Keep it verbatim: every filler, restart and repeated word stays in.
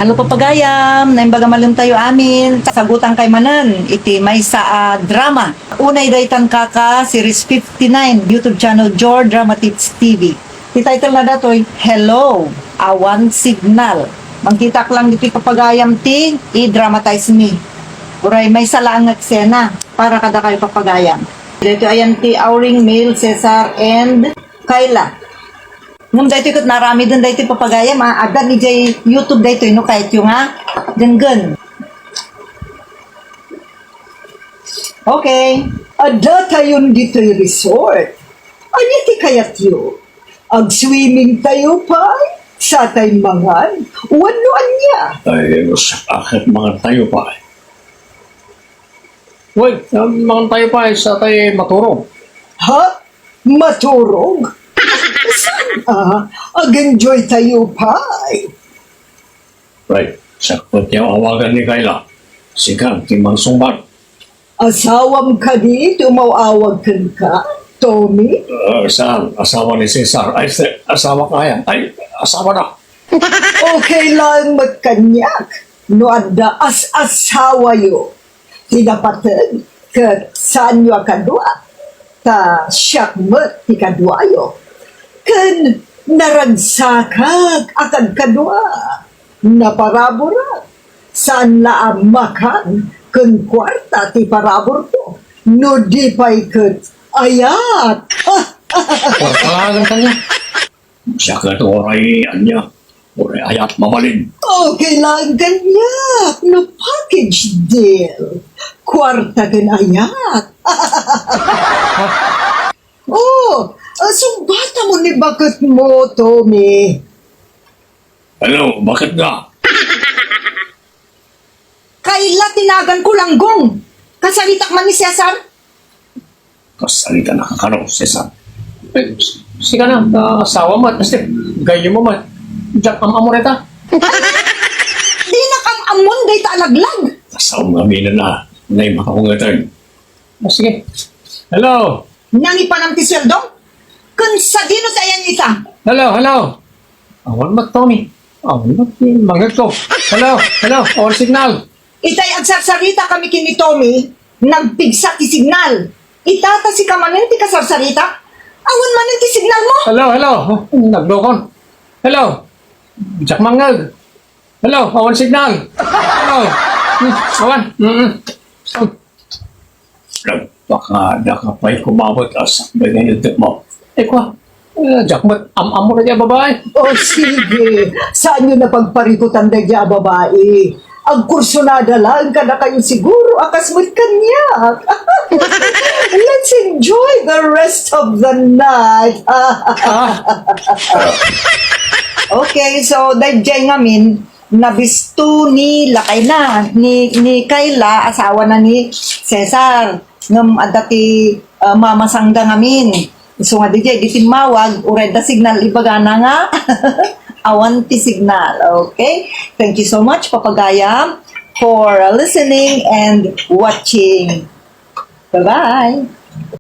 Hello, papagayam! Naimbag a malem tayo amin. Sagutan kay manen iti maysa a drama. Unay daytan kaka, Series fifty-nine, YouTube channel, Jor Dramatics T V. Ti title na datoy, Hello, Awan Signal. Mangkitak lang ditoy papagayam ti i-dramatize mi. Uray maysa laeng nga eksena para kadakayo papagayam. Daytoy ayan ti Auring, Mel, Cesar, and Kayla. Ngem daytoy ket naaramiden daytoy papagayam, ah, adda idiay YouTube daytoy no kayatyo nga denggen. Okay. Adda tayon ditoy resort. Ania ti kayatyo? Ag-swimming tayo pay? Satay mangan? Wenno ania? Ay, sa akin mangan tayo pay. Well, um, mangan tayo pay, satay maturog. Ha? Maturog? Saan? Ah, ag-enjoy tayo pay. Right. Sakbay ti awagan ni Kayla. Sika ti mangsungbat. Asawam kadi ti umaw-awag kenka, Tommy? Ah, saan? Asawa ni Cesar. Ay, se-, asawa ka yan. Ay, asawa na. Okay lang met kaniak no adda as-asawayo. Ti napateg ket saanyo a kadua, ta siak met ti kaduayo. Ken naragsakak a kadkadua. Naparaburak. Saan la a makan ken kuarta ti paraburko. No di pay ket ayat. Kuarta laeng kaniak. Siak ket uray ania, uray ayat mabalin. Okay lang kaniak no package deal. Kuarta ken ayat. Oh, ah, sungbatam ni baketmo, Tommy. Hello, baketna? Kayla ti naganko, Langgong. Kasaritak man ni Cesar? Kasarita na kakano, Cesar? Eh, sika na, ah, asawa mo, at basta, gayo mo man. Diak am-amo reta. Dinak am-ammon dayta a laglag. Asawa mo, aminen na. Nay, makaungatan. Ah, sige. Hello? Nangipanam ti sueldom? Ken sadino ti ayan ita? Hello, hello. Awan met, Tommy. Awan met, mangngegko. Hello, hello. Awan signal. Itay agsarsarita kami ken ni Tommy, nagpigsa ti signal. Ita ta sika manen ti kasarsarita? Awan manen ti signal mo? Hello, hello. Nagdukon. Hello. Diak mangngeg. Hello, awan signal. Hello. Hmm, awan. Mm-mm. Nagpakada ka pay kumawat a sakbay nga inedtek mo. Ay, kwa, eh, diak met am-ammo daydiay a babai. O, sige. Saanyo na pagparikutan daydiay a babai? Agkursunada laeng kadakayo siguro a kas met kaniak. Let's enjoy the rest of the night. Ah. Okay, so daydiay ngamin, nabisto ni lakayna, ni, ni Kayla, asawa na ni Cesar. Ngem adda ti, ah, mamasangda ngamin. Isu nga daydiay, di timmawag, uray adda signal, ibagana nga awan ti signal. Okay? Thank you so much, papagayam, for listening and watching. Bye-bye!